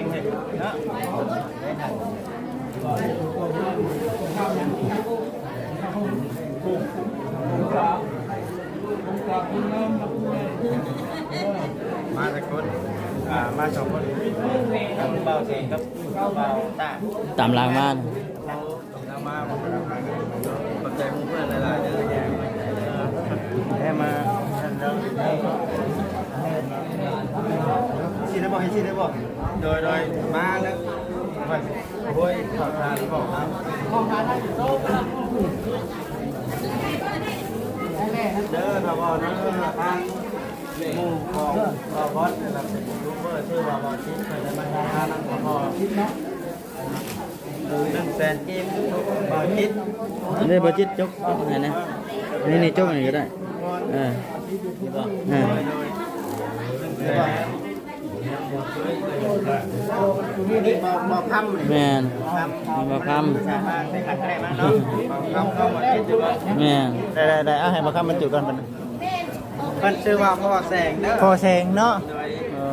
ມາຈັກຄົນ? ອ່າ ມາສອງຄົນ ບ່າວເສງກັບບ່າວຕາ ຕາມຫຼັງມາ. ຂອບໃຈໝູ່ເພື່ອນຫຼາຍໆເດີ ແດ່ມາ ຊິໄດ້ບໍ່ ຊິໄດ້ບໍ່? ໂດຍ ໂດຍ ມາແລ້ວ ໂອ້ຍ ຂໍທານ ຂໍທານ ເດີ ຖ້າວ່ານັ້ນ ທາງໝູ່ຂອງບ່າວບອດນີ້ລະ ເປັນຢູທູບເບີ ຊື່ວ່າບ່າວຈິດ ເພິ່ນໄດ້ມາຖ່າຍທຳນຳພໍ່ ໜຶ່ງແສນກີບ ບ່າວຈິດ ນີ້ ບ່າວຈິດ ຈົກ ຈົກໃຫ້ນະ ນີ້ ນີ້ ຈົກໃຫ້ກໍໄດ້ ເອີ ນີ້ບໍ່ ເອີ ໂດຍ ໂດຍ ໜຶ່ງແສນ ບ່າວຄຳ ແມ່ນ ບ່າວຄຳ ບ່າວຄຳ ສາມາດໄດ້ຂັດກໍໄດ້ມາເນາະ ບ່າວຄຳ ບ່າວຈິດ ແມ່ນ ໄດ້ ໄດ້ ໄດ້ ເອົາໃຫ້ບ່າວຄຳບັນຈຸກ່ອນບັດນີ້ ເພິ່ນຊື່ວ່າພໍ່ແສງເດີ ພໍ່ແສງເນາະ ໂດຍ ເອີ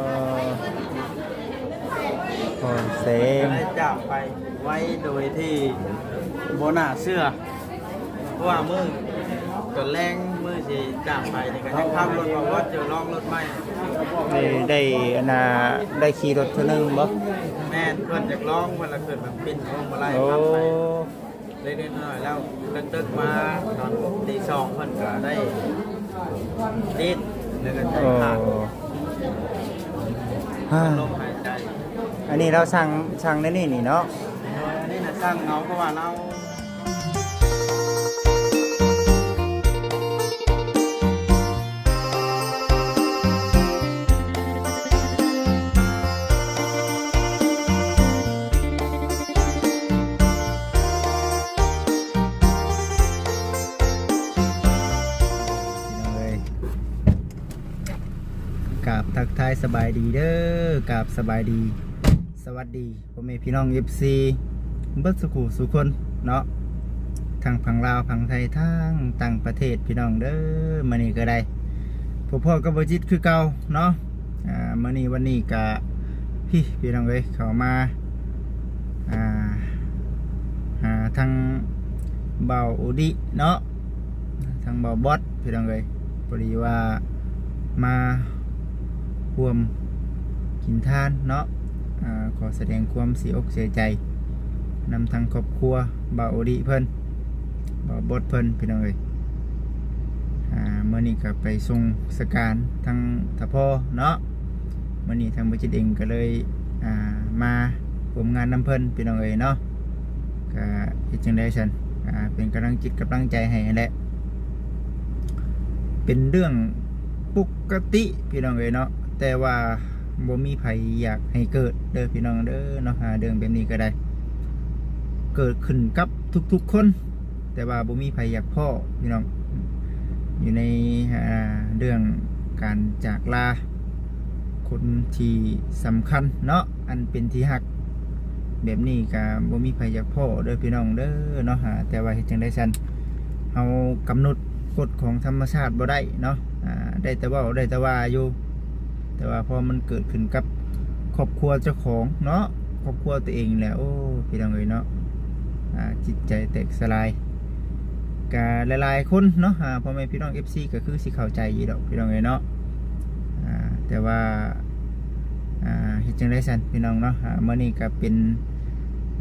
ພໍ່ແສງ ໄດ້ຈາກໄປໄວໂດຍທີ່ບໍ່ໜ້າເຊື່ອ ເພາະວ່າມື້ຕອນແລງ ມື້ຊິຈາກໄປນີ້ ກໍຍັງຂັບລົດມາ ວ່າຈະລອງລົດໃໝ່ ໄດ້ ໄດ້ ອັນນ່າ ໄດ້ຂີ່ລົດເທື່ອໜຶ່ງບໍ່? ແມ່ນ ເພິ່ນຢາກລອງ ເພິ່ນລະເກີດແບບປິ່ນພວງມາໄລ ໂອ້ ຂັບໄປ ເລັກໆນ້ອຍໆ ແລ້ວເລິກໆມາຕອນຕີສອງ ເພິ່ນກໍໄດ້ຕິດ ແລ້ວກໍໃຈຂາດ ໂອ້ ອ່າ ລົມຫາຍໃຈ ອັນນີ້ລາວສັ່ງ ສັ່ງໃນນີ້ນີ້ເນາະ ໂດຍ ອັນນີ້ນະສັ່ງເອົາ ເພາະວ່າລາວ ພີ່ນ້ອງເອີຍ ກາບທັກທາຍສະບາຍດີເດີ ກາບສະບາຍດີ ສະຫວັດດີ ພໍ່ແມ່ພີ່ນ້ອງ ເອັຟຊີ ເບິດສູ່ຜູ້ສູ່ຄົນເນາະ ທັງຝັ່ງລາວ ຝັ່ງໄທ ທັງຕ່າງປະເທດ ພີ່ນ້ອງເດີ ມື້ນີ້ກໍໄດ້ພົບພໍ້ກັບບ່າວຈິດຄືເກົ່າເນາະ ອ່າ ມື້ນີ້ ວັນນີ້ກະ ພີ່ ພີ່ນ້ອງເອີຍ ເຂົ້າມາ ອ່າ ຫາທາງບ່າວໂອດິເນາະ ທາງບ່າວບອດ ພີ່ນ້ອງເອີຍ ພໍດີວ່າມາຮ່ວມກິນທານເນາະ ອ່າ ຂໍສະແດງຄວາມເສຍອົກເສຍໃຈນຳທາງຄອບຄົວບ່າວໂອດິເພິ່ນ ບ່າວບອດເພິ່ນ ພີ່ນ້ອງເອີຍ ອ່າ ມື້ນີ້ກໍໄປສົ່ງສະການທາງທະພໍເນາະ ມື້ນີ້ທາງບ່າວຈິດເອງກໍເລີຍ ອ່າ ມາຮ່ວມງານນຳເພິ່ນ ພີ່ນ້ອງເອີຍເນາະ ກະເຮັດຈັ່ງໃດຊັ້ນ ອ່າ ເປັນກຳລັງຈິດກຳລັງໃຈໃຫ້ຫັ້ນແຫຼະ ເປັນເລື່ອງປົກກະຕິ ພີ່ນ້ອງເອີຍເນາະ ແຕ່ວ່າບໍ່ມີໃຜຢາກໃຫ້ເກີດເດີ ພີ່ນ້ອງເດີເນາະ ອ່າ ເລື່ອງແບບນີ້ກໍໄດ້ ເກີດຂຶ້ນກັບທຸກໆຄົນ ແຕ່ວ່າບໍ່ມີໃຜຢາກພໍ້ ພີ່ນ້ອງ ຢູ່ໃນ ອ່າ ເລື່ອງການຈາກລາຄົນທີ່ສຳຄັນເນາະ ອັນເປັນທີ່ຮັກ ແບບນີ້ກະບໍ່ມີໃຜຢາກພໍ້ເດີພີ່ນ້ອງເດີເນາະ ແຕ່ວ່າເຮັດຈັ່ງໃດຊັ້ນ ເຮົາກຳນົດກົດຂອງທຳມະຊາດບໍ່ໄດ້ເນາະ ໄດ້ແຕ່ເວົ້າໄດ້ແຕ່ວ່າຢູ່ ແຕ່ວ່າພໍມັນເກີດຂຶ້ນກັບຄອບຄົວເຈົ້າຂອງເນາະ ຄອບຄົວຕົວເອງແຫຼະ ໂອ້ ພີ່ນ້ອງເອີຍເນາະ ຈິດໃຈແຕກສະຫຼາຍ ກະຫຼາຍໆຄົນເນາະ ພໍ່ແມ່ພີ່ນ້ອງ ເອັຟຊີ ກໍຄືຊິເຂົ້າໃຈຢູ່ດອກ ພີ່ນ້ອງເອີຍເນາະ ອ່າ ແຕ່ວ່າ ອ່າ ເຮັດຈັ່ງໃດຊັ້ນ ພີ່ນ້ອງເນາະ ອ່າ ມື້ນີ້ກໍເປັນ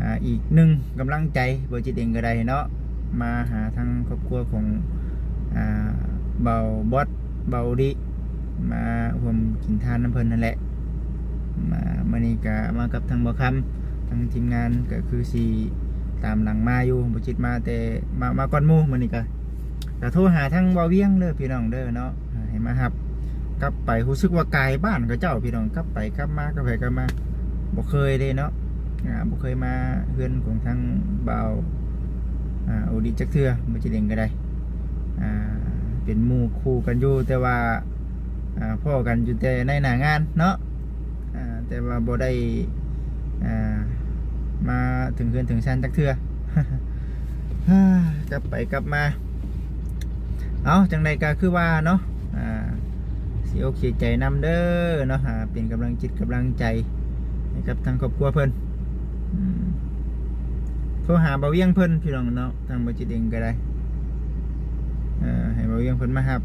ອ່າ ອີກໜຶ່ງກຳລັງໃຈ ບ່າວຈິດເອງກໍໄດ້ເນາະ ມາຫາທາງຄອບຄົວຂອງ ອ່າ ບ່າວບອດ ບ່າວໂອດິ ມາຮ່ວມກິນທານນຳເພິ່ນຫັ້ນແຫຼະ ມາ ມື້ນີ້ກໍມາກັບທາງບ່າວຄຳ ທາງທີມງານກໍຄືຊິຕາມຫຼັງມາຢູ່ ບ່າວຈິດມາແຕ່ ມາ ມາກ່ອນໝູ່ ມື້ນີ້ກໍ ກໍໂທຫາທາງບ່າວວຽງເດີພີ່ນ້ອງເດີເນາະ ໃຫ້ມາຮັບກັບໄປ ຮູ້ສຶກວ່າກາຍບ້ານເຂົາເຈົ້າພີ່ນ້ອງ ກັບໄປກັບມາ ກັບໄປກັບມາ ບໍ່ເຄີຍເດ້ເນາະ ອ່າ ບໍ່ເຄີຍມາເຮືອນຂອງທາງບ່າວ ອ່າ ໂອດິຈັກເທື່ອ ບໍ່ຈິດເອງກໍໄດ້ ອ່າ ເປັນໝູ່ຄູ່ກັນຢູ່ ແຕ່ວ່າ ອ່າ ພໍ້ກັນຢູ່ແຕ່ໃນໜ້າງານເນາະ ອ່າ ແຕ່ວ່າບໍ່ໄດ້ ອ່າ ມາເຖິງເຮືອນເຖິງຊານຈັກເທື່ອ ກັບໄປກັບມາ ເອົາ ຈັ່ງໃດກໍຄືວ່າເນາະ ອ່າ ເສຍອົກເສຍໃຈນຳເດີເນາະ ອ່າ ເປັນກຳລັງຈິດກຳລັງໃຈ ໃຫ້ກັບທາງຄອບຄົວເພິ່ນ. ອືມ ໂທຫາບ່າວວຽງເພິ່ນ ພີ່ນ້ອງເນາະ, ທາງບ່າວຈິດເອງກໍໄດ້ ເອີ ໃຫ້ບ່າວວຽງເພິ່ນມາຮັບ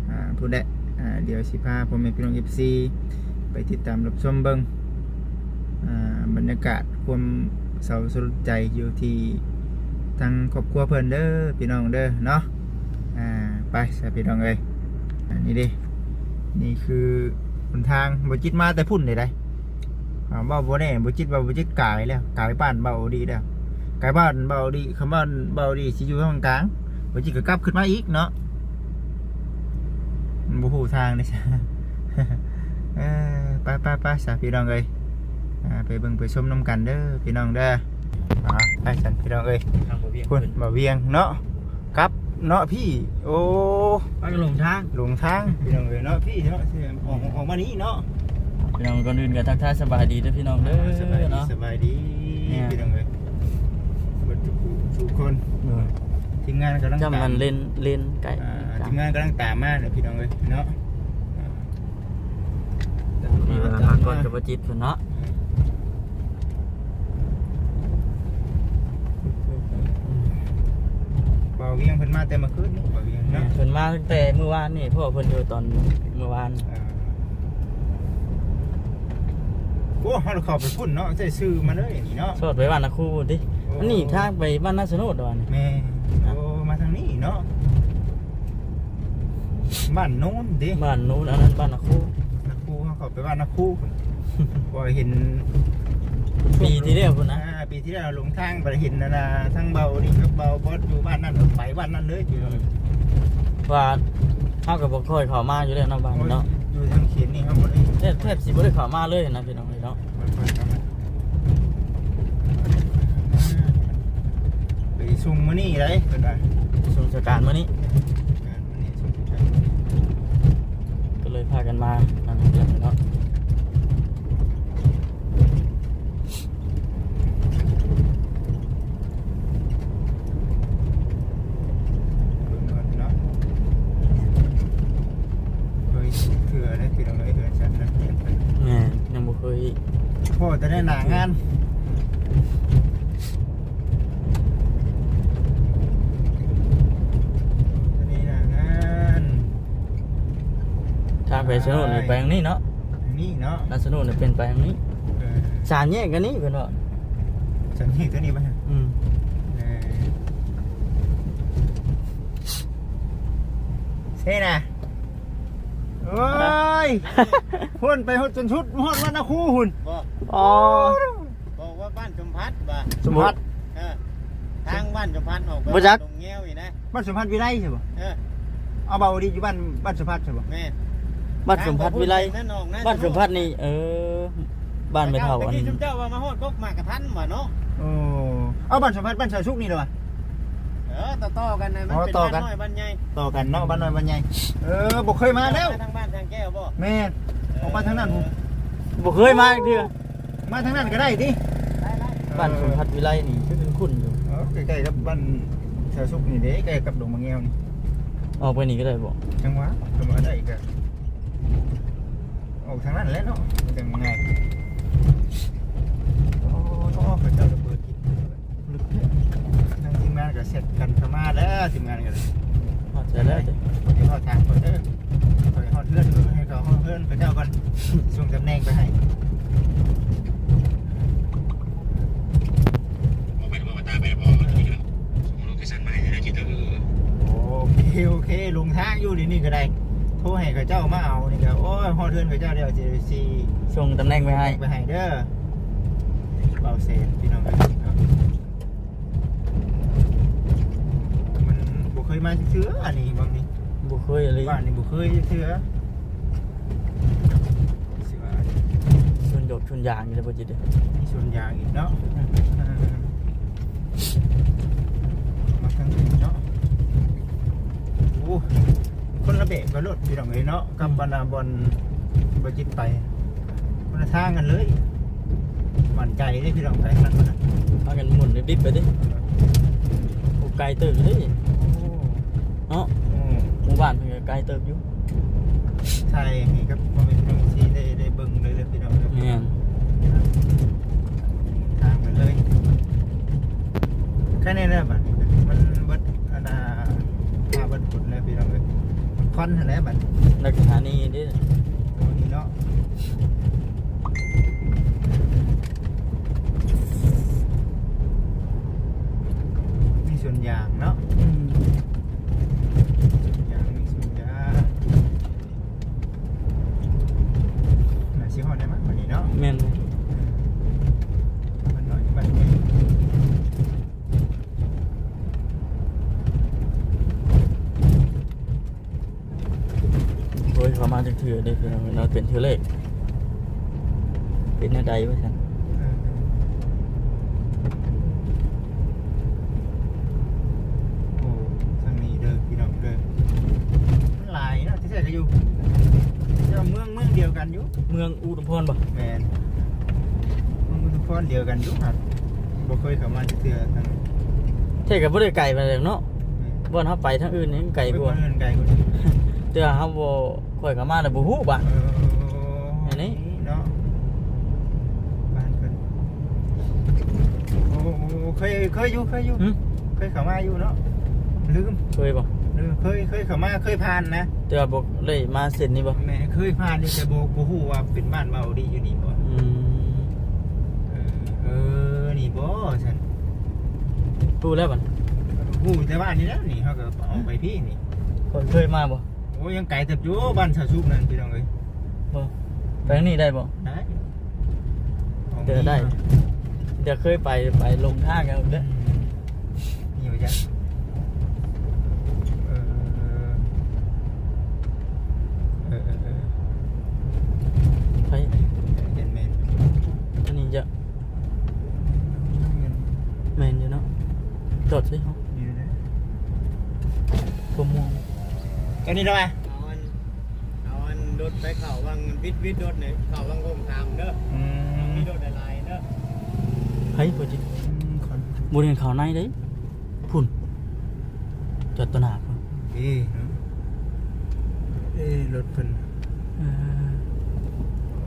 ອ່າ ພຸ້ນແຫຼະ. ອ່າ ດຽວຊິພາພໍ່ແມ່ພີ່ນ້ອງ ເອັຟຊີ ໄປຕິດຕາມຮັບຊົມເບິ່ງ ອ່າ ບັນຍາກາດຄວາມເສົ້າສະຫຼົດໃຈຢູ່ທີ່ທາງຄອບຄົວເພິ່ນເດີ ພີ່ນ້ອງເດີເນາະ. ອ່າ ໄປຊະພີ່ນ້ອງເອີຍ. ອັນນີ້ເດ້ ນີ້ຄືຫົນທາງ ບໍ່ຈິດມາແຕ່ພຸ້ນເດ້ໄດ໋. ອ່າ ເວົ້າບໍ່ແນ່ ບໍ່ຈິດວ່າບໍ່ຈິດກາຍແລ້ວ ກາຍບ້ານເບົາດີແລ້ວ ກາຍບ້ານເບົາດີ. ຄຳວ່າເບົາດີຊິຢູ່ທາງກາງ ບໍ່ຈິດກໍກັບຂຶ້ນມາອີກເນາະ. ມັນບໍ່ຮູ້ທາງເດ້ ເອີ ໄປໆໆ ຊະພີ່ນ້ອງເອີຍ. ອ່າ ໄປເບິ່ງໄປຊົມນຳກັນເດີພີ່ນ້ອງເດີ. ອ່າ ໄປຊັ້ນພີ່ນ້ອງເອີຍ. ທາງບ່າວວຽງ ພຸ້ນ ເພິ່ນ ບ່າວວຽງເນາະ ກັບເນາະພີ່. ໂອ້ ພາກັນຫຼົງທາງ ຫຼົງທາງພີ່ນ້ອງເອີຍເນາະ. ພີ່ເນາະ ອອກ ອອກມານີ້ເນາະ. ພີ່ນ້ອງ ກ່ອນອື່ນກໍທັກທາຍສະບາຍດີເດີພີ່ນ້ອງເດີ. ສະບາຍດີ ເນາະ ສະບາຍດີ ແມ່ນ ພີ່ນ້ອງເອີຍ ເບິດທຸກຜູ້ທຸກຄົນ. ໂດຍ ທີມງານກຳລັງ ຈຳມັນເລນ ເລນໃກ້ ອ່າ ທີມງານກຳລັງຕາມມາເດີພີ່ນ້ອງເອີຍເນາະ. ອ່າ ມີເວລາມາກ່ອນກັບບໍ່ຈິດເພິ່ນເນາະ. ບ່າວວຽງເພິ່ນມາແຕ່ມື້ຄືນນີ້ ບ່າວວຽງເນາະ. ເພິ່ນມາຕັ້ງແຕ່ມື້ວານນີ້ ເພາະວ່າເພິ່ນຢູ່ຕອນມື້ວານ. ເອີ ໂອ້ ເຮົາເຂົ້າໄປພຸ້ນເນາະ ໃຊ້ຊື່ມາເລີຍນີ້ເນາະ. ສອດໄປບ້ານນາຄູພຸ້ນຕິ. ໂອ້ ອັນນີ້ທາງໄປບ້ານນາສະໂນດວະນີ້. ແມ່ນ. ອ່ະ ໂອ້ ມາທາງນີ້ເນາະ. ບ້ານໂນ້ນເດ້ ບ້ານໂນ້ນ ອັນນັ້ນບ້ານນາຄູ. ນາຄູ ເຮົາເຂົ້າໄປບ້ານນາຄູພຸ້ນ ເພາະເຫັນປີທີ່ແລ້ວພຸ້ນນະ. ອ່າ ປີທີ່ແລ້ວຫຼົງທາງໄປເຫັນອັນນ່າ ທັງເບົານີ້ກັບເບົາບອດຢູ່ບ້ານນັ້ນ ເອີ ໄປບ້ານນັ້ນເລີຍ. ອືມ ວ່າເຮົາກໍບໍ່ຄ່ອຍເຂົ້າມາຢູ່ແລ້ວເນາະ ບ້ານເນາະ. ໂອ້ຍ ຢູ່ທາງເຂດນີ້ເຮົາບໍ່ໄດ້ ແທບ ແທບຊິບໍ່ໄດ້ເຂົ້າມາເລີຍນະ ພີ່ນ້ອງເອີຍເນາະ. ໄປສົ່ງມື້ນີ້ໄດ໋ ເພິ່ນວ່າ ສົ່ງສະການມື້ນີ້ ກໍເລີຍພາກັນມານຳເຮືອນເນາະ. ເບິ່ງກ່ອນເນາະ ເຄີຍເທື່ອເດ້ພີ່ນ້ອງເອີຍ ເຮືອນຊັ້ນນະ. ແມ່ນ ຍັງບໍ່ເຄີຍ ພໍ້ແຕ່ໃນໜ້າງານ ຕອນນີ້ໜ້າງານ. ທາງໄປຊະໂນດນີ້ໄປທາງນີ້ເນາະ ນີ້ເນາະ ລາຊະໂນດນີ້ເປັນໄປທາງນີ້. ເອີ ສາມແຍກກັນນີ້ເພິ່ນວ່າ ສາມແຍກຕົວນີ້ໄປ. ອືມ ເອີ ເຊນະ. ໂອ້ຍ ພຸ້ນໄປຮອດຈົນສຸດ ຮອດວັດນາຄູພຸ້ນ. ບໍ່ ອໍ ບອກວ່າບ້ານສົມພັດວ່າ ສົມພັດ. ເອີ ທາງບ້ານສົມພັດອອກໄປ ບໍ່ຈັກ ດອງແງວນີ້ນະ. ບ້ານສົມພັດວິໄລໃຊ່ບໍ່? ເອີ ເອົາ ເບົາດີຢູ່ບ້ານ ບ້ານສົມພັດໃຊ່ບໍ່? ແມ່ນ ບ້ານສົມພັດວິໄລ ທາງບໍ່ພຸ້ນ ບ້ານສົມພັດນີ້. ເອີ ບ້ານແມ່ເຖົ້າ ແຕ່ ອັນ ຕະກີ້ຊຸມເຈົ້າວ່າມາຮອດກົກໝາກກະທັນວ່າເນາະ. ໂອ້ ເອົາ ບ້ານສົມພັດ ບ້ານສາວສຸກນີ້ແຫຼະວ່າ. ເອີ ຕໍ່ໆກັນນະ ມັນເປັນ ອໍ ຕໍ່ກັນ ບ້ານນ້ອຍບ້ານໃຫຍ່ ຕໍ່ກັນເນາະ ບ້ານນ້ອຍບ້ານໃຫຍ່. ເອີ ບໍ່ເຄີຍມາແລ້ວ ທາງບ້ານທາງແກ້ວບໍ່? ແມ່ນ ເອີ ອອກໄປທາງນັ້ນພຸ້ນ ບໍ່ເຄີຍມາຈັກເທື່ອ. ມາທາງນັ້ນກໍໄດ້ຕິ? ໄດ້ໆ ບ້ານສົມພັດວິໄລນີ້ຄືຄຸ້ນໆຢູ່. ເອີ ໃກ້ໆກັບບ້ານສາວສຸກນີ້ເດ້ ໃກ້ກັບດອງໝາກແງວນີ້. ອອກໄປນີ້ກໍໄດ້ບໍ່? ຈັ່ງຫວະ ຄັນວ່າໄດ້ກໍອອກທາງນັ້ນແຫຼະເນາະ ມັນຈັ່ງງ່າຍ. ໂອ້ ເຂົາເຈົ້າລະເບີດກິນ ທາງທີມງານກໍແຊັດກັນເຂົ້າມາແລ້ວ ທີມງານກໍໄດ້. ຮອດໃສແລ້ວຕິ? ໄປຮອດທາງກ່ອນເດີ ໄປຮອດເຮືອນ ໃຫ້ເຂົາຮອດເຮືອນເຂົາເຈົ້າກ່ອນ ສົ່ງຕຳແໜ່ງໄປໃຫ້. ໂອເຄ ໂອເຄ ຫຼົງທາງຢູ່ດຽວນີ້ກໍໄດ້ ໂທໃຫ້ເຂົາເຈົ້າມາເອົານີ້ກໍ ໂອ້ຍ ຮອດເຮືອນເຂົາເຈົ້າແລ້ວ ຊິ ຊິສົ່ງຕຳແໜ່ງໄປໃຫ້ ໄປໃຫ້ເດີ. ເບົາແສນ ພີ່ນ້ອງເອີຍເນາະ ມັນບໍ່ເຄີຍມາຈັກເທື່ອ ອັນນີ້ ບ່ອນນີ້ ບໍ່ເຄີຍອີ່ຫຼີ ບ້ານນີ້ບໍ່ເຄີຍຈັກເທື່ອ. ຊິວ່າ ຊົນຢອກຊົນຢາງຢູ່ເດ້ ບໍ່ຈິດເດ້ ມີຊົນຢາງອີກເນາະ. ເອີ ມາທາງນີ້ເນາະ ໂອ້ ຄົນລະແບບກັນໂລດ ພີ່ນ້ອງເອີຍເນາະ ກັບ ອືມ ບັນດາບ່ອນບໍ່ຈິດໄປ ຄົນລະທາງກັນເລີຍ. ໝັ້ນໃຈເດ້ພີ່ນ້ອງ ໄປທາງນັ້ນ ພາກັນໝູນດິບໆໄປຕິ ໂອ້ ໄກເຕີບຢູ່ເດ້ ໂອ້ ເນາະ ໂອ້ ໝູ່ບ້ານເພິ່ນກໍໄກເຕີບຢູ່ ຖ່າຍໃຫ້ກັບພໍ່ແມ່ພີ່ນ້ອງທີ່ໄດ້ ໄດ້ເບິ່ງເລີຍເດີພີ່ນ້ອງເດີ. ແມ່ນ ມາຈັກເທື່ອເດ້ພີ່ນ້ອງເນາະ ເປັນເທື່ອແລກ ເປັນແນວໃດວ່າຊັ້ນ. ເອີ ໂອ້ ທາງນີ້ເດີພີ່ນ້ອງເດີ ມັນຫຼາຍເນາະ ທີ່ແທ້ກໍຢູ່ ແຕ່ວ່າເມືອງ ເມືອງດຽວກັນຢູ່ ເມືອງອຸດອມພອນບໍ່? ແມ່ນ ເມືອງອຸດອມພອນດຽວກັນຢູ່ ຫາກບໍ່ເຄີຍເຂົ້າມາຈັກເທື່ອທາງນີ້ ແທ້ກໍບໍ່ໄດ້ໄກປານໃດເນາະ. ແມ່ນ ບ່ອນເຮົາໄປທາງອື່ນນີ້ໄກກວ່າ ເອີ ບ່ອນອື່ນໄກກວ່າ ແຕ່ວ່າເຮົາບໍ່ ຂ້ອຍກໍມາແລ້ວບໍ່ຮູ້ບາດ. ເອີ ອັນນີ້ເນາະ ບ້ານເພິ່ນ ໂອ້ ໂອ້ ເຄີຍ ເຄີຍຢູ່ ເຄີຍຢູ່ ຫຶ? ເຄີຍເຂົ້າມາຢູ່ເນາະ ລືມ ເຄີຍບໍ່? ລືມ ເຄີຍ ເຄີຍເຂົ້າມາ ເຄີຍຜ່ານນະ ແຕ່ວ່າບໍ່ໄດ້ມາເສັ້ນນີ້ບໍ່? ແມ່ນ ເຄີຍຜ່ານຢູ່ ແຕ່ບໍ່ ບໍ່ຮູ້ວ່າເປັນບ້ານເວົ້າດີຢູ່ນີ້ບໍ່. ອືມ ເອີ ເອີ ນີ້ບໍ່ຊັ້ນ ຮູ້ແລ້ວບັດ ຮູ້ແຕ່ວ່ານີ້ແຫຼະ ນີ້ເຮົາກໍອອກໄປພີ້ນີ້. ເຄີຍມາບໍ່? ໂອ້ ຍັງໄກເຕີບຢູ່ ບ້ານສາວສຸກນັ້ນພີ່ນ້ອງເອີຍ. ບໍ່ ໄປທາງນີ້ໄດ້ບໍ່? ໄດ້ ເດີ ໄດ້ ດຽວເຄີຍໄປ ໄປລົງທາງເອົາເດີ. ອືມ ນີ້ວ່າຈັງ ເອີ ເອີ ເອີ ເອີ ໄປ ເຫັນແມ່ນ ອັນນີ້ຈະ ແມ່ນຢູ່ເນາະ ຈອດໃສ່ເຮົາ ຢູ່ເດ້ ພວກມ່ວງ ອັນນີ້ເນາະ ເອົາອັນ ເອົາອັນລົດໄປເຂົ້າວັງ ບິດ ບິດລົດນີ້ເຂົ້າວັງໂຮມຄາມເດີ. ອືມ ມີລົດຫຼາຍໆເດີ ໃຜບໍ່ຈິ ອືມ ບໍ່ໄດ້ເຂົ້າໃນເດ້ ພຸ້ນ ຈອດຕໍ່ໜ້າພຸ້ນ ເອີເນາະ ເອີ ລົດເພິ່ນ ເອີ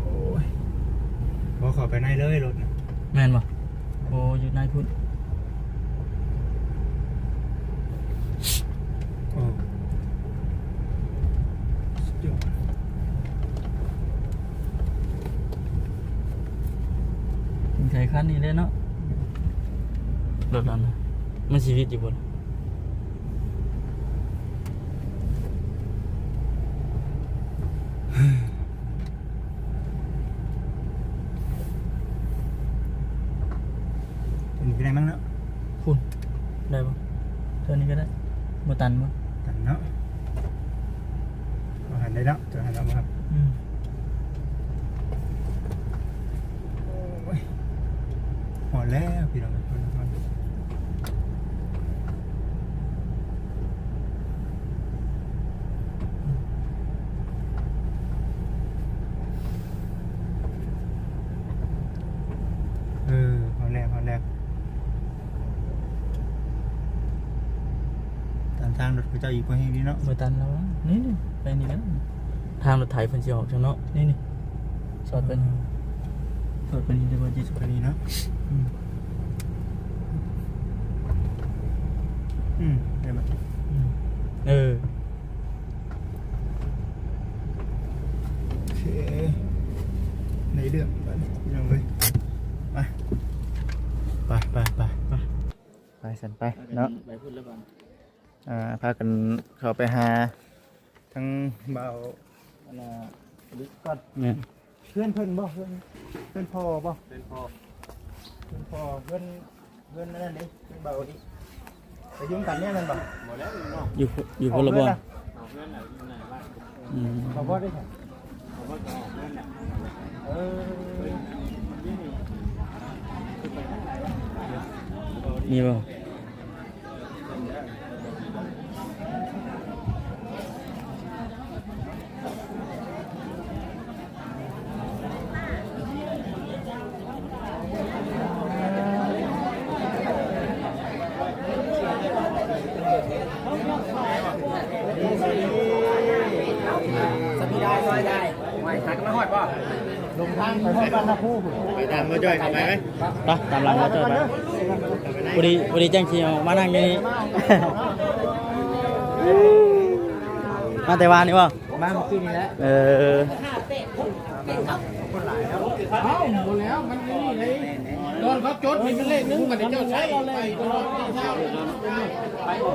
ໂອ້ຍ ບໍ່ເຂົ້າໄປໃນເລີຍລົດນະ ແມ່ນບໍ່? ໂອ້ ຢູ່ໃນພຸ້ນ ໂອ້ ສຸດຍອດ ເປັນໄຂຄັນນີ້ເດ້ເນາະ ລົດນັ້ນນະ ມັນຊີວິດຢູ່ບໍ່? ຕົວນີ້ກໍໄດ້ມັ້ງເນາະ ພຸ້ນ ໄດ້ບໍ່? ຕົວນີ້ກໍໄດ້ ບໍ່ຕັນບໍ່? ຕັນເນາະ ຕົວຫັ້ນໄດ້ເນາະ ຕົວຫັ້ນເອົາບໍ່ຄັບ? ອືມ ໂອ້ຍ ຮອດແລ້ວພີ່ນ້ອງເອີຍ ຮອດແລ້ວ ຮອດແລ້ວ. ເອີ ຮອດແລ້ວ ຮອດແລ້ວ ຕາມທາງລົດເຂົາເຈົ້າອີກບໍ່ແຮງດີເນາະ ບໍ່ຕັນແລ້ວ ນີ້ ນີ້ ໄປນີ້ແລ້ວ ທາງລົດໄຖເພິ່ນຊິອອກຊັ້ນເນາະ ນີ້ ນີ້ ສອດໄປນີ້ ເອີ ສອດໄປນີ້ໄດ້ບໍ່ຈິດ ໄປນີ້ເນາະ ອືມ ອືມ ໄດ້ບໍ່ ອືມ ເອີ ໂອເຄ ໃນເລື່ອງບາດນີ້ພີ່ນ້ອງເອີຍ ໄປ ໄປ ໄປ ໄປ ໄປ ໄປຊັ້ນໄປເນາະ ໄປພຸ້ນລະບາດ ອ່າ ພາກັນເຂົ້າໄປຫາ ທາງບ່າວ ອັນນ່າ ລິດກ່ອນ ແມ່ນ ເພື່ອນເພິ່ນບໍ່? ເພື່ອນ ເພື່ອນພໍ່ບໍ່? ເພື່ອນພໍ່ ເພື່ອນພໍ່ ເພື່ອນ ເພື່ອນອັນນັ້ນເດ້ ເພື່ອນບ່າວນີ້ ໄປຢູ່ນຳກັນແນ່ແມ່ນບໍ່? ບໍ່ແລ້ວ ຢູ່ ຢູ່ຄົນລະບ່ອນ ອອກເຮືອນແລ້ວ ອືມ ເຂົາບໍ່ໄດ້ ເຂົາບໍ່ໄດ້ອອກເຮືອນແລ້ວ ເອີ ມີບໍ່? ສະບີດາຍ ສະບີດາຍ ຫາກະມາຮອດບໍ່? ລົງທາງໄປຮອດບ້ານນາພູພຸ້ນ ໄປທາງບໍ່ຈ້ອຍ ເຂົ້າໄປໄໝ? ໄປ ຕາມຫຼັງບໍ່ຈ້ອຍໄປ ພໍດີ ພໍດີຈັ່ງຊິເອົາມານັ່ງຢູ່ນີ້ ມາແຕ່ວານນີ້ບໍ່? ມາມື້ຄືນນີ້ແຫຼະ ເອີ ເອົ້າ ບໍ່ແລ້ວ ມັນນີ້ໄດ໋ ຕອນເຂົາຈົດນີ້ເປັນເລກໜຶ່ງ ບັດນີ້ເຈົ້າໃສ່ໄປຕະຫຼອດ. ສະ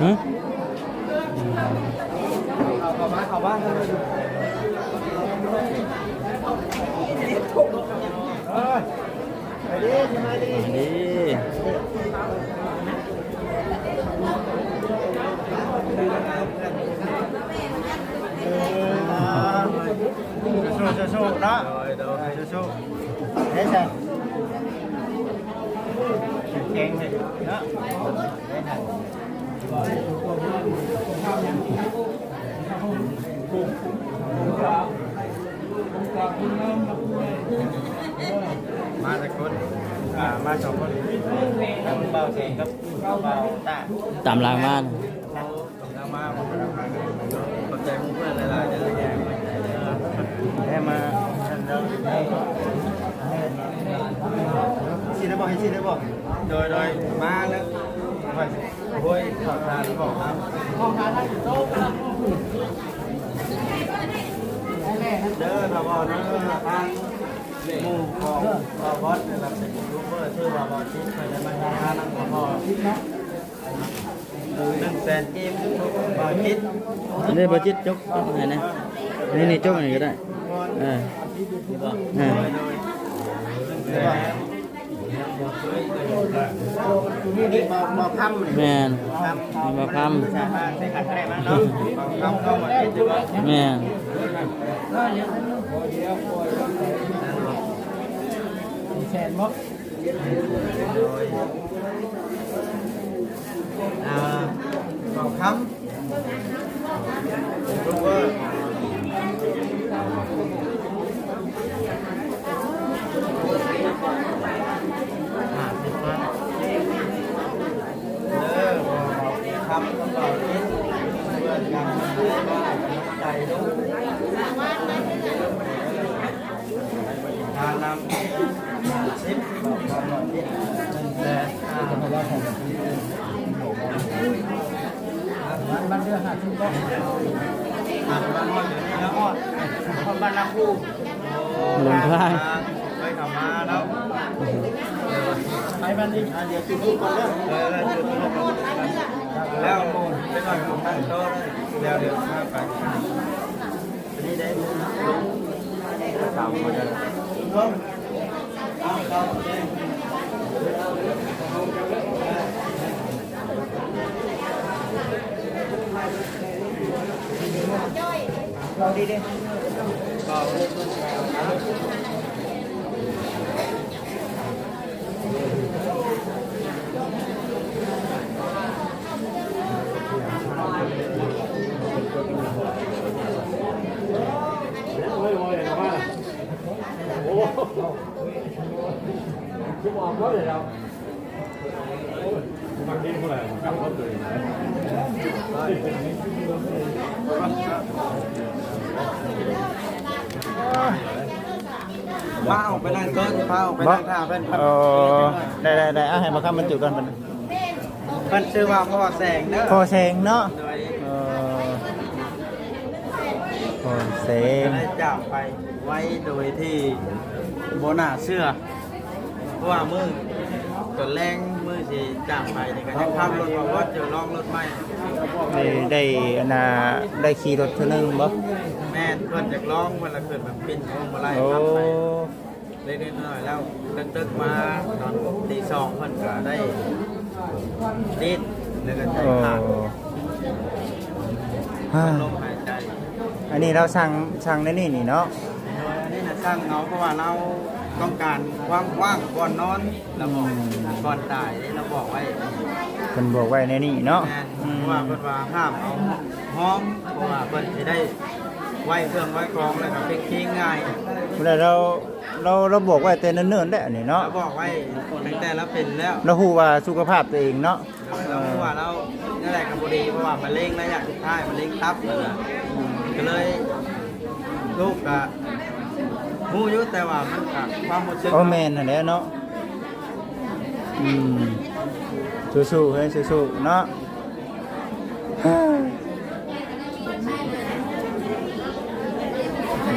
ຫຶ? ສູ້ໆ ສູ້ໆ ເນາະ ໂດຍ ໂດຍ ສູ້ໆ ເດ້ຊັ້ນ ເກັ່ງເນາະ ມາຈັກຄົນ? ອ່າ ມາສອງຄົນ ທາງບ່າວແສງກັບບ່າວຕາ ຕາມຫຼັງມາ. ເຮົາມາ ຂອບໃຈໝູ່ເພື່ອນຫຼາຍໆ ເດີ ແຕ່ມາ ຊິໄດ້ບໍ່ ຊິໄດ້ບໍ່? ໂດຍ ໂດຍ ມາແລ້ວ ໂອ້ຍ ຂໍທານ ຂໍທານ ຂໍທານ ເດີ ຖ້າບໍ່ເດີ ທາງໝູ່ຂອງບ່າວບອດນີ້ລະ ເປັນຢູທູບເບີ ຊື່ວ່າບ່າວຈິດ ເພິ່ນໄດ້ມາທາງນຳພໍ່ ໜຶ່ງແສນກີບ ບ່າວຈິດ ນີ້ ບ່າວຈິດ ຈົກ ຈົກໃຫ້ແດ່ ນີ້ ນີ້ ຈົກໃຫ້ກໍໄດ້ ເອີ ນີ້ບໍ່ ເອີ ໂດຍ ໂດຍ ໜຶ່ງແສນ ນີ້ ບ່າວ ບ່າວຄຳ ແມ່ນ ບ່າວຄຳ ບ່າວຄຳ ສາມາດໃຊ້ຂັນກໍໄດ້ມາເນາະ ບ່າວຄຳເຂົ້າມາເຮັດຢູ່ບໍ່ ແມ່ນ ແສນບໍ່? ໂດຍ ອ່າ ບ່າວຄຳ ຢູທູບເບີ ຫ້າສິບພັນ ເດີ ບ່າວຄຳກັບບ່າວຈິດ ເພື່ອນກັນ ໃຈລູກ ຄ່ານ້ຳຫ້າສິບ ໜຶ່ງແສນ ອ່າ ບ້ານເດືອຫ້າສິບບໍ່? ບ້ານຮອດຢູ່ນີ້ແລ້ວ ຮອດ ຮອດບ້ານນາຄູ ລົງທ້າຍ ເຄີຍເຂົ້າມາເນາະ ໄປບ້ານນີ້ ອ່າ ດຽວຈຸດທູບກ່ອນເດີ ເອີ ແລ້ວຈຸດທູບກ່ອນ ແລ້ວ ເອີ ໄປໜ້ອຍ ແລ້ວ ດຽວພາໄປ. ພາອອກໄປນັ່ງເທິງ ພາອອກໄປນັ່ງຖ້າເພິ່ນ ເອີ ໄດ້ໆໆ ເອົາໃຫ້ບ່າວຄຳບັນຈຸກ່ອນບັດນີ້ ເພິ່ນຊື່ວ່າພໍ່ແສງເດີ ພໍ່ແສງເນາະ ໂດຍ ເອີ ພໍ່ແສງ ໄດ້ຈາກໄປໄວໂດຍທີ່ບໍ່ໜ້າເຊື່ອ ເພາະວ່າມື້ ຕອນແລງມື້ຊິຈາກໄປນີ້ກໍຍັງຂັບລົດມາຮອດ ຈະລອງລົດໃໝ່ ໄດ້ ໄດ້ ອັນນ່າ ໄດ້ຂີ່ລົດເທື່ອໜຶ່ງບໍ່? ແມ່ນ ເພິ່ນຢາກລອງ ເພິ່ນລະເກີດແບບປິ່ນພວງມາໄລ ໂອ້ ຂັບໄປເລັກໆນ້ອຍໆ ແລ້ວຕຶກໆມາຕອນຕີສອງ ເພິ່ນກໍໄດ້ ຕິດ ແລ້ວກໍໃຈຂາດ ໂອ້ ເປັນລົມຫາຍໃຈ ອັນນີ້ລາວສັ່ງ ສັ່ງໃນນີ້ນີ້ເນາະ ໂດຍ ອັນນີ້ນະສັ່ງເອົາ ເພາະວ່າລາວຕ້ອງການຄວາມວ່າງບ່ອນນອນ ລາວບອກ ອືມ ກ່ອນຕາຍເດ້ ລາວບອກໄວ້ ເພິ່ນບອກໄວ້ໃນນີ້ເນາະ ແມ່ນ ອືມ ເພາະວ່າເພິ່ນວ່າຫ້າມເອົາຫ້ອງ ເພາະວ່າເພິ່ນຊິໄດ້ໄວ້ເຄື່ອງໄວ້ຂອງ ແລ້ວກໍເປັນເຄງງ່າຍ ແລ້ວ ລາວ ລາວບອກໄວ້ແຕ່ເນີນໆແລ້ວນີ້ເນາະ ລາວບອກໄວ້ຕັ້ງແຕ່ລາວເປັນແລ້ວ ລາວຮູ້ວ່າສຸຂະພາບຕົວເອງເນາະ ໂດຍ ລາວຮູ້ວ່າລາວແນວໃດກໍບໍ່ດີ ເພາະວ່າມະເຮັງໄລຍະສຸດທ້າຍ ມະເຮັງຕັບຫັ້ນນະ ກໍເລີຍ ລູກກໍຮູ້ຢູ່ ແຕ່ວ່າມັນກໍຄວາມຮູ້ສຶກ ໂອ້ ແມ່ນຫັ້ນແຫຼະເນາະ ອືມ ສູ້ໆເອີຍ ສູ້ໆເນາະ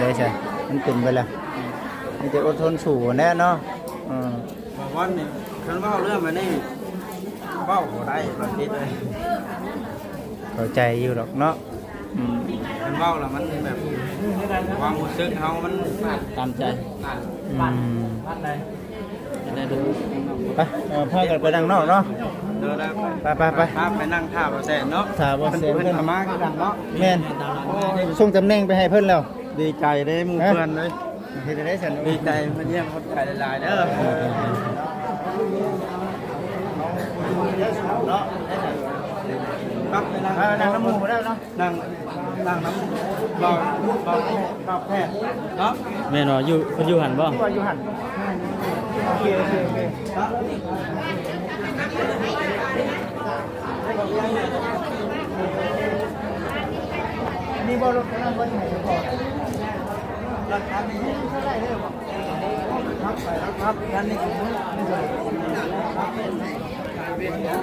ໄດ້ຊະ ມັນເປັນໄປແລ້ວ ມີແຕ່ອົດທົນສູ້ຫັ້ນແຫຼະເນາະ ເອີ. ບໍ່ວ່ານີ້ ຄັນເວົ້າເລື່ອງແບບນີ້ ເວົ້າບໍ່ໄດ້ ບາງທີເລີຍ. ເຂົ້າໃຈຢູ່ດອກເນາະ. ອືມ ຄັນເວົ້າແລ້ວມັນແບບ ຄວາມຮູ້ສຶກເຮົາມັນ ຕາມໃຈ. ອືມ ໄປ ເອີ ພາກັນໄປນັ່ງນອກເນາະ. ໂດຍ ໄດ້ ໄປ ໄປ ໄປ ໄປ ໄປນັ່ງຖ້າບ່າວແສນເນາະ ຖ້າບ່າວແສນເພິ່ນ ເພິ່ນກໍມາຄືກັນເນາະ. ແມ່ນ ໂອ້ຍ ສົ່ງຕຳແໜ່ງໄປໃຫ້ເພິ່ນແລ້ວ. ດີໃຈເດ້ໝູ່ເພື່ອນເດ້. ເຮັດໄດ້ຊັ້ນ. ດີໃຈມາຢ້ຽມ ຂອບໃຈຫຼາຍໆເດີ. ເນາະ ເອີ ນັ່ງນຳໝູ່ໄດ້ເນາະ. ນັ່ງ ນັ່ງນຳບ່າວ ບ່າວ ບ່າວແພດເນາະ. ແມ່ນບໍ່? ຢູ່ ເພິ່ນຢູ່ຫັ້ນບໍ່? ຢູ່ ຢູ່ຫັ້ນ. ໂອເຄ ໂອເຄ ໂອເຄ. ນີ້ບໍ່ ລົດຄັນນັ້ນບໍ່ໃຫ້ບໍ່? ລັກຖານນີ້ເທົ່າໃດເດີບໍ່? ລັກໄປລັກມາ ຄັນນີ້ຄື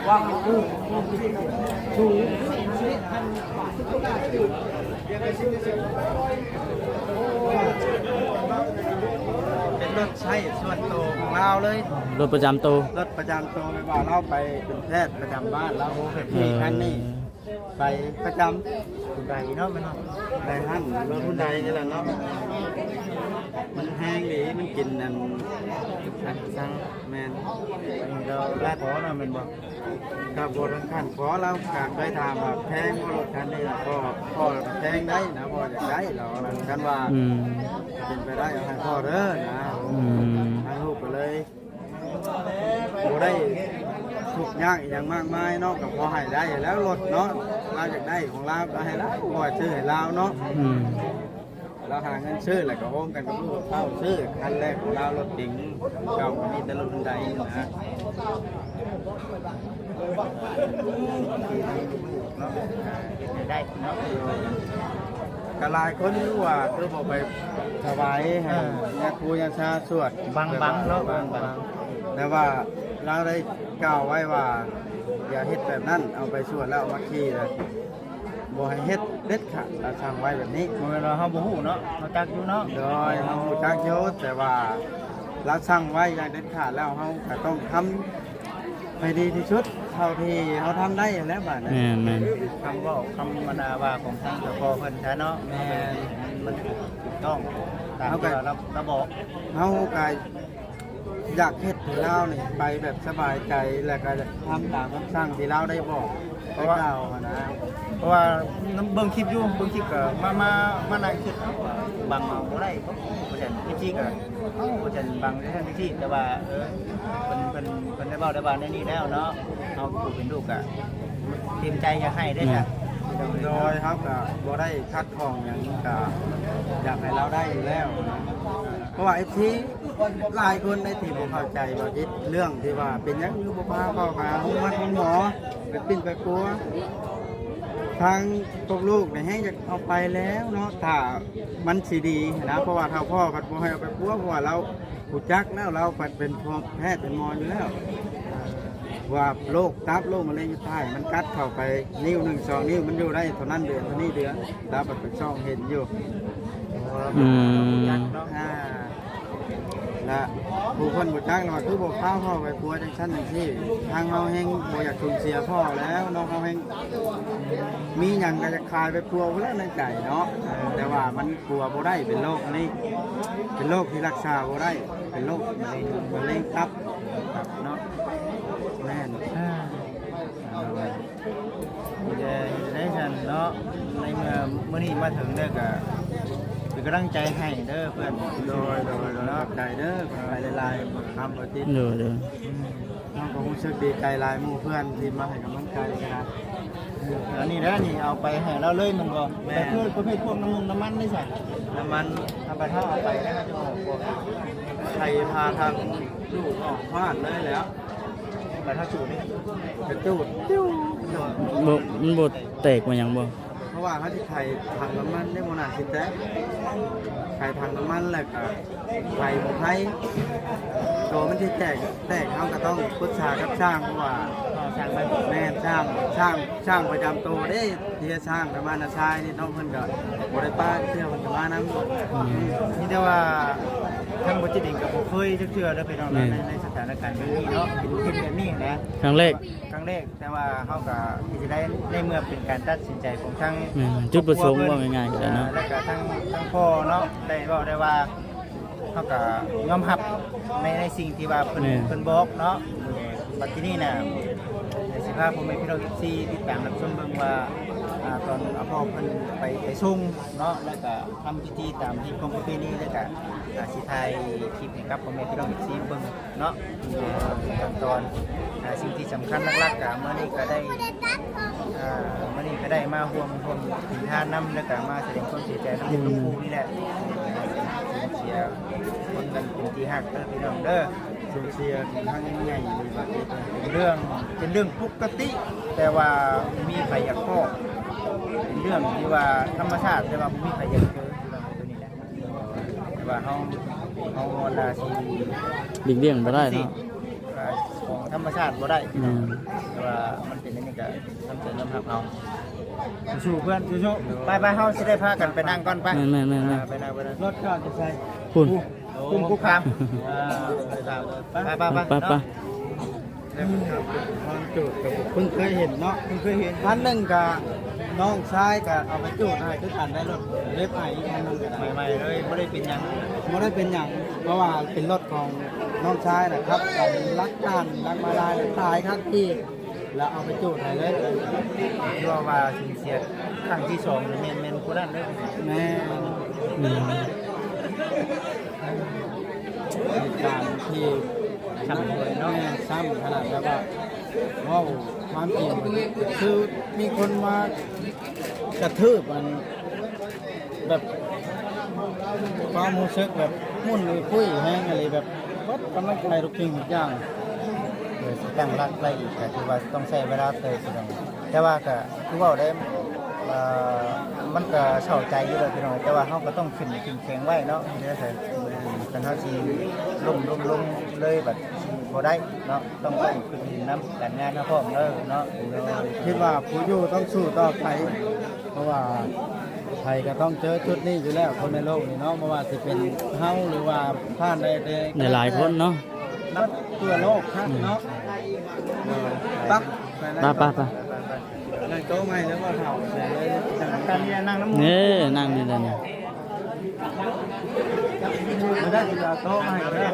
ວ່າຄື ເປັນລົດໃຊ້ສ່ວນໂຕຂອງລາວເລີຍ. ລົດປະຈຳໂຕ. ລົດປະຈຳໂຕ ແບບວ່າລາວໄປເປັນແພດປະຈຳບ້ານລາວ. ໂອ້ ແບບນີ້ ເອີ ຄັນນີ້ໄປປະຈຳ. ຮຸນໄດເນາະ ແມ່ນບໍ່? ໄດຮັນ ລົດຮຸນໄດນີ້ແຫຼະເນາະ. ມັນແຮງດີ ມັນກິນອັນ ອັນສັງ. ແມ່ນ ແລ້ວລາວຂໍເນາະ ແມ່ນບໍ່? ກໍບໍ່ເຖິງຂັ້ນຂໍ ລາວກໍເຄີຍຖາມວ່າແພງບໍ່ລົດຄັນນີ້. ພໍ່ ພໍ່ແພງໄດ໋ນະ ພໍ່ຢາກໄດ້ລາວນັ້ນ. ຄັນວ່າ ອືມ ເປັນໄປໄດ້ເອົາໃຫ້ພໍ່ເດີນະ. ອືມ ທາງລູກກໍເລີຍບໍ່ໄດ້ທຸກຍາກອີ່ຫຍັງມາກມາຍເນາະ ກໍພໍໃຫ້ໄດ້ແລ້ວລົດເນາະ. ລາວຢາກໄດ້ຂອງລາວກໍໃຫ້ລາວ ບໍ່ຊື້ໃຫ້ລາວເນາະ. ອືມ ລາວຫາເງິນຊື້ ແລ້ວກໍໂຮມກັນກັບລູກກັບເຕົ້າ ຊື້ຄັນແລກຂອງລາວ ລົດເກັງ. ເກົ່າກໍມີແຕ່ລົດຮຸນໄດນະ. ເນາະ ເຮັດໃຫ້ໄດ້ເນາະ. ກໍຫຼາຍຄົນຢູ່ວ່າຄືບໍ່ໄປຖວາຍໃຫ້ ເອີ ຍາຄູຍາຊາສວດ ບັງ ແບບວ່າ ບັງເນາະ ບັງ ບັງ ແຕ່ວ່າລາວໄດ້ກ່າວໄວ້ວ່າ ຢ່າເຮັດແບບນັ້ນ ເອົາໄປສວດແລ້ວເອົາມາຂີ່ນະ ບໍ່ໃຫ້ເຮັດເດັດຂາດ. ລາວສັ່ງໄວ້ແບບນີ້. ບໍ່ແມ່ນວ່າເຮົາບໍ່ຮູ້ເນາະ ເຮົາຈັກຢູ່ເນາະ. ໂດຍ ເຮົາຮູ້ຈັກຢູ່ ແຕ່ວ່າລາວສັ່ງໄວ້ຢ່າງເດັດຂາດ ແລ້ວເຮົາກໍຕ້ອງທຳ ໃຫ້ດີທີ່ສຸດເທົ່າທີ່ເຮົາທຳໄດ້ຫັ້ນແຫຼະບາດນີ້. ແມ່ນໆ ຄຳເວົ້າຄຳອັນວ່າຂອງທາງເຈົ້າພໍ່ເພິ່ນຊະເນາະ. ແມ່ນ ມັນຖືກຕ້ອງຕາມທີ່ວ່າລາວ ລາວບອກ. ເຮົາກໍຢາກເຮັດໃຫ້ລາວນີ້ໄປແບບສະບາຍໃຈ ແລ້ວກໍຢາກທຳຕາມຄຳສັ່ງທີ່ລາວໄດ້ບອກ ເພາະວ່າ ໄດ້ກ່າວຫັ້ນນະ. ເພາະວ່າເບິ່ງຄລິບຢູ່ ເບິ່ງຄລິບກໍມາ ມາ ມານັ່ງຄິດ ເອົ້າ ບັງເອົາບໍ່ໄດ້ ບໍ່ ບໍ່ແມ່ນ ເອັຟຊີ ກໍ ເອົ້າ ບໍ່ແມ່ນບັງຊັ້ນຈັ່ງຊີ້ ແຕ່ວ່າ ເອີ ເພິ່ນ ເພິ່ນ ເພິ່ນໄດ້ເວົ້າໄດ້ວ່າແນວນີ້ແລ້ວເນາະ ເຮົາຜູ້ເປັນລູກກໍເຕັມໃຈຢາກໃຫ້ເດ້. ອືມ ຊະ ໂດຍ ເຮົາກໍບໍ່ໄດ້ຂັດຂ້ອງຫຍັງ ກໍຢາກໃຫ້ລາວໄດ້ຢູ່ແລ້ວ ເພາະວ່າ ເອັຟຊີ ຫຼາຍຄົນໃນທີ່ບໍ່ເຂົ້າໃຈວ່າ ເຮັດເລື່ອງທີ່ວ່າເປັນຫຍັງຄືບໍ່ພາເຂົາຫາໂຮງໝໍ ໂຮງໝໍ ໄປປິ່ນໄປປົວ. ທາງພວກລູກນີ້ແຮງຢາກເອົາໄປແລ້ວເນາະ ຖ້າມັນຊິດີນະ ເພາະວ່າເຖົ້າພໍ່ພັດບໍ່ໃຫ້ເອົາໄປປົວ ເພາະວ່າລາວຮູ້ຈັກແລ້ວ ລາວພັດເປັນແພດເປັນໝໍຢູ່ແລ້ວ ວ່າໂລກຕັບ ໂລກມະເຮັງຢູ່ທ້າຍ ມັນກັດເຂົ້າໄປນິ້ວໜຶ່ງສອງນິ້ວ ມັນຢູ່ໄດ້ເທົ່ານັ້ນເດືອນ ເທົ່ານີ້ເດືອນ ລາວພັດໄປສ່ອງເຫັນຢູ່. ອືມ ອ່າ ລະຜູ້ຄົນບໍ່ຈັກລະວ່າ ຄືບໍ່ພາພໍ່ໄປປົວຈັ່ງຊັ້ນຈັ່ງຊີ້ ທາງເຮົາແຮງບໍ່ຢາກສູນເສຍພໍ່ແລ້ວເນາະ ເຮົາແຮງມີຫຍັງກໍຢາກຂາຍໄປປົວພຸ້ນແຫຼະໃນໃຈເນາະ. ເອີ ແຕ່ວ່າມັນປົວບໍ່ໄດ້ ເປັນໂລກນີ້ ເປັນໂລກທີ່ຮັກສາບໍ່ໄດ້ ເປັນໂລກມະເຮັງ ມະເຮັງຕັບເນາະ. ແມ່ນ ເອີ ແຕ່ເຮັດໄດ້ຊັ້ນເນາະ ໃນເມື່ອມື້ນີ້ມາເຖິງແລ້ວກໍເປັນກຳລັງໃຈໃຫ້ເດີເພື່ອນ. ໂດຍ ໂດຍ ໂດຍ ເນາະ ຂອບໃຈເດີ ຂອບໃຈຫຼາຍໆ ຄຳວ່າຕິດ. ໂດຍ ໂດຍ ອືມ ເຮົາກໍຮູ້ສຶກດີໃຈຫຼາຍ ໝູ່ເພື່ອນທີ່ມາໃຫ້ກຳລັງໃຈກັນນະ. ເອີ ອັນນີ້ແຫຼະ ນີ້ເອົາໄປໃຫ້ລາວເລີຍແມ່ນບໍ່? ແມ່ນ ແຕ່ຄືປະເພດພວກນ້ຳມັນ ນ້ຳມັນນີ້ຊະ ນ້ຳມັນ ຖ້າໄປເຮົາເອົາໄປແລ້ວເຮົາຈະອອກບໍ່? ໃສ່ພາທາງ ດູດອອກພາດເລີຍແຫຼະ ແລ້ວຖ້າຈູດນີ້ ກະຈູດ ຕິວ ບໍ່ ມັນບໍ່ແຕກບໍ່ຫຍັງບໍ່? ເພາະວ່າເຮົາຊິໄຂຖັງນ້ຳມັນເດ້ ບໍ່ໜ້າຊິແຕກ ໄຂຖັງນ້ຳມັນແລ້ວກະໄຂບໍ່ໄຂ ໂຕມັນຊິແຕກ ແຕກ ເຮົາກະຕ້ອງປຶກສາກັບຊ່າງ ເພາະວ່າ ເອີ ຊ່າງມັນ ແມ່ນ ຊ່າງ ຊ່າງ ຊ່າງປະຈຳໂຕເດ້ ທີ່ຈະຊ່າງໄປມານະຊາຍນີ້ເນາະ ເພິ່ນກະບໍ່ໄດ້ປະເທື່ອ ເພິ່ນກະມານຳ. ອືມ ມີແຕ່ວ່າ ທາງບໍ່ຈິດເອງກໍບໍ່ເຄີຍຈັກເທື່ອເດີພີ່ນ້ອງເນາະ ແມ່ນ ໃນ ໃນສະຖານະການແບບນີ້ເນາະ ເປັນ ເປັນແບບນີ້ນະ ຄັ້ງແລກ ຄັ້ງແລກ ແຕ່ວ່າເຮົາກໍເຮັດຈັ່ງໃດ ໃນເມື່ອເປັນການຕັດສິນໃຈຂອງທາງ ແມ່ນ ຈຸດປະສົງ ຄອບຄົວເພິ່ນ ເວົ້າງ່າຍໆກໍໄດ້ເນາະ ແລ້ວກໍທາງ ທາງພໍ່ເນາະ ໄດ້ເວົ້າໄດ້ວ່າ ເຮົາກໍຍອມຮັບໃນ ໃນສິ່ງທີ່ວ່າເພິ່ນ ແມ່ນ ເພິ່ນບອກເນາະ ບັດທີນີ້ນະ ຊິພາພໍ່ແມ່ພີ່ນ້ອງເອັຟຊີຕິດຕາມຮັບຊົມເບິ່ງວ່າ ອ່າ ຕອນພໍ່ເພິ່ນໄປ ໄປສົ່ງເນາະ ແລ້ວກໍທຳພິທີຕາມຮີດຄອງປະເພນີ ແລ້ວກໍ ອ່າ ຊິຖ່າຍຄລິບໃຫ້ກັບພໍ່ແມ່ພີ່ນ້ອງເອັຟຊີເບິ່ງເນາະ ຂັ້ນຕອນ ອ່າ ສິ່ງທີ່ສຳຄັນຫຼັກໆ ກໍມື້ນີ້ກໍໄດ້ ອ່າ ມື້ນີ້ກໍໄດ້ມາຮ່ວມ ຮ່ວມກິນທານນຳ ແລ້ວກໍມາສະແດງຄວາມເສຍໃຈນຳ ອືມ ຫຼວງປູ່ນີ້ແຫຼະ ສູນເສຍຄົນອັນເປັນທີ່ຮັກເດີພີ່ນ້ອງເດີ ສູນເສຍຄັ້ງໃຫຍ່ເລີຍ ເປັນເລື່ອງ ເປັນເລື່ອງປົກກະຕິ ແຕ່ວ່າບໍ່ມີໃຜຢາກພໍ້ ເປັນເລື່ອງທີ່ວ່າທຳມະຊາດ ແຕ່ວ່າບໍ່ມີໃຜຢາກເຈີ ຄືວ່າຕົວນີ້ແຫຼະ ແຕ່ວ່າເຮົາ ເຮົາລາຊີ ຫຼີກລ່ຽງບໍ່ໄດ້ເນາະ ອ່າ ຂອງທຳມະຊາດບໍ່ໄດ້ ອືມ ແຕ່ວ່າມັນເປັນອັນນີ້ກໍ ຕ້ອງເປັນຍອມຮັບເອົາ ສູ້ໆ ເພື່ອນ ສູ້ໆ ໄປໆ ເຮົາຊິໄດ້ພາກັນໄປນັ່ງກ່ອນ ໄປ ແມ່ນໆໆໆ ອ່າ ໄປນັ່ງ ໄປນັ່ງ ລົດຈອດຢູ່ໃສ? ພຸ້ນ ພຸ້ນ ພູຄາມ ອ່າ ໄປໆໆ ໄປໆ ໄປໆ ເນາະ ໄປ ເພິ່ງເຄີຍເຫັນເນາະ ເພິ່ງເຄີຍເຫັນ ອັນໜຶ່ງກະນ້ອງຊາຍກະເອົາໄປຈູດໃຫ້ຄືກັນໄດ້ລົດເລັບໄອ ອີກອັນໜຶ່ງກະໃໝ່ໆ ເລີຍ ບໍ່ໄດ້ເປັນຫຍັງ ບໍ່ໄດ້ເປັນຫຍັງ ເພາະວ່າເປັນລົດຂອງນ້ອງຊາຍນະ ຂັບກັນລັກທ່ານ ລັກມາລາຍ ຕາຍຄາທີ່ ແລ້ວເອົາໄປຈູດໃຫ້ເລີຍ ຄືວ່າວ່າສູນເສຍຄັ້ງທີສອງນີ້ແມ່ນ ແມ່ນຜູ້ນັ້ນເລີຍ ແມ່ນ ອືມ ເຫດການທີ່ຊ້ຳເນາະ ແມ່ນ ຊ້ຳຂະໜາດແບບວ່າ ເວົ້າຄວາມຈິງ ຄືມີຄົນມາກະທືບ ອັນ ແບບ ຄວາມຮູ້ສຶກແບບໝຸ່ນອຸຍປຸ້ຍແຮງອີ່ຫຼີ ແບບເບິດກຳລັງໃຈທຸກສິ່ງທຸກຢ່າງ ເອີ ຊິຕັ້ງຫຼັກໄດ້ອີກ ກໍຖືວ່າຕ້ອງໃຊ້ເວລາເຕີບພີ່ນ້ອງ ແຕ່ວ່າກໍຄືເວົ້າໄດ້ ເອີ ມັນກໍເສົ້າໃຈຢູ່ແຫຼະພີ່ນ້ອງ ແຕ່ວ່າເຮົາກໍຕ້ອງຂຶ້ນ ເຂັ້ມແຂງໄວ້ເນາະ ເຮັດຈັ່ງໃດ ຄັນເຮົາຊິລົ້ມລົງ ລົງເລີຍ ບັດຊິບໍ່ໄດ້ເນາະ ຕ້ອງ ຕ້ອງຂຶ້ນນຳການງານເຮົາພ້ອມເດີເນາະ ຄິດວ່າຜູ້ຢູ່ຕ້ອງສູ້ຕໍ່ໄປ ເພາະວ່າໃຜກໍຕ້ອງເຈີຈຸດນີ້ຢູ່ແລ້ວ ຄົນໃນໂລກນີ້ເນາະ ບໍ່ວ່າຊິເປັນເຮົາ ຫຼືວ່າທ່ານໃດ ຫຼາຍໆຄົນເນາະ ທົ່ວໂລກເນາະ ອືມ ໄປ ໄປ ໄປ ໄປ ນັ່ງໂຕະໃໝ່ແລ້ວບໍ່ເຖົ້າ ກັນນີ້ນັ່ງນຳ ເອີ ນັ່ງນີ້ແຫຼະນີ້ ມາໄດ້ຊິເອົາໂຕະໃໝ່ເດີ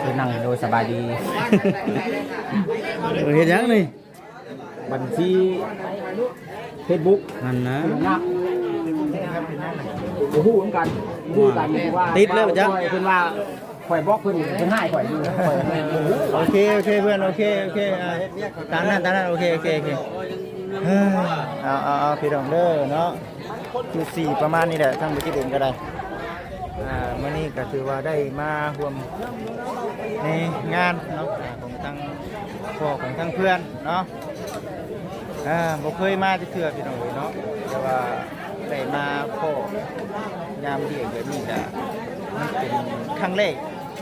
ຄືນັ່ງໂດຍສະບາຍດີ ເຮັດຫຍັງນີ້ ບັນຊີເຟສບຸກຫັ້ນນະ ບໍ່ຮູ້ຄືກັນ ບໍ່ຮູ້ຄືກັນວ່າ ຕິດເລີຍບໍ່ຈັກ ເພິ່ນວ່າ ຂ້ອຍບອກເພິ່ນ ເພິ່ນຮ້າຍຂ້ອຍຢູ່ ຂ້ອຍ ໂອເຄ ໂອເຄເພື່ອນ ໂອເຄ ໂອເຄ ອ່າ ຕາມນັ້ນ ຕາມນັ້ນ ໂອເຄ ໂອເຄ ໂອເຄ ເອີ ເອົາ ເອົາ ເອົາ ພີ່ນ້ອງເດີເນາະ ຈຸດສີ່ປະມານນີ້ແຫຼະ ທາງບໍ່ຈິດເອງກໍໄດ້ ອ່າ ມື້ນີ້ກໍຖືວ່າໄດ້ມາຮ່ວມໃນງານເນາະ ຂອງທາງພໍ່ຂອງທາງເພື່ອນເນາະ ອ່າ ບໍ່ເຄີຍມາຈັກເທື່ອພີ່ນ້ອງເອີຍເນາະ ແຕ່ວ່າໄດ້ມາພໍ້ຍາມດຽວແບບນີ້ກະ ມັນເປັນຄັ້ງແລກ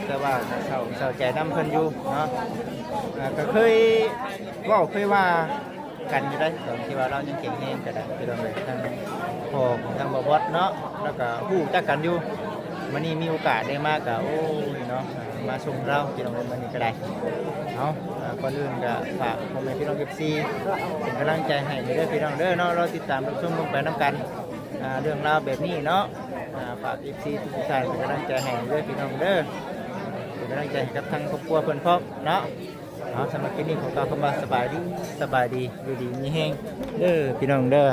ແຕ່ວ່າກະເສົ້າ ເສົ້າໃຈນຳເພິ່ນຢູ່ເນາະ ອ່າ ກະເຄີຍເວົ້າເຄີຍວ່າກັນຢູ່ໄດ໋ ຕອນທີ່ວ່າລາວຍັງແຂງແຮງກະໄດ້ ພີ່ນ້ອງເອີຍ ທາງພໍ່ຂອງທາງບ່າວບອດເນາະ ແລ້ວກະຮູ້ຈັກກັນຢູ່ ມື້ນີ້ມີໂອກາດໄດ້ມາກະ ໂອ້ຍເນາະ ມາຊົມລາວ ພີ່ນ້ອງເອີຍ ມື້ນີ້ກະໄດ້ ເອົາ ອ່າ ກ່ອນອື່ນກະຝາກພໍ່ແມ່ພີ່ນ້ອງເອັຟຊີ ເປັນກຳລັງໃຈໃຫ້ເດີພີ່ນ້ອງເດີເນາະ ລໍຕິດຕາມຮັບຊົມເບິ່ງໄປນຳກັນ ອ່າ ເລື່ອງລາວແບບນີ້ເນາະ ອ່າ ຝາກເອັຟຊີທຸກໆທ່ານເປັນກຳລັງໃຈໃຫ້ເດີພີ່ນ້ອງເດີ ເປັນກຳລັງໃຈໃຫ້ກັບທາງຄອບຄົວເພິ່ນພ້ອມເນາະ ເອົາ ສຳລັບຄລິບນີ້ຂໍກ່າວຄຳວ່າສະບາຍດີ ສະບາຍດີ ຢູ່ດີມີແຮງເດີພີ່ນ້ອງເດີ.